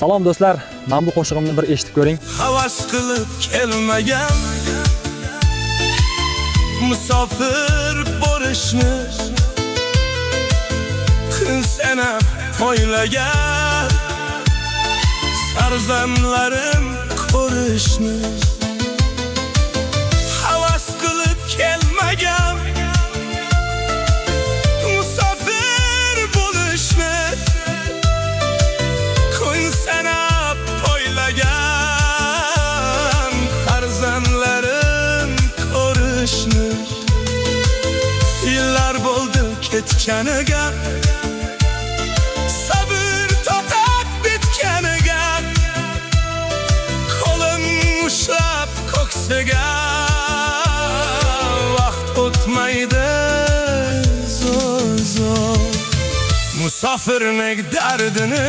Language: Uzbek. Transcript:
Salom do'stlar, mana bu qo'shig'imni bir eshitib ko'ring. Havas qilib kelmagan musofir bo'lishni, kun sanab poylagan farzandlarim ko'rishni. Havas qilib kelmagan musofir bo'lishni, kun sanab poylagan farzandlarim ko'rishni. Yillar bo'ldi ketganiga, sabr toqat bitganiga, qo'lim ushlab ko'ksiga vaqt o'tmaydi zo'r zo'r. Musofirlik dardini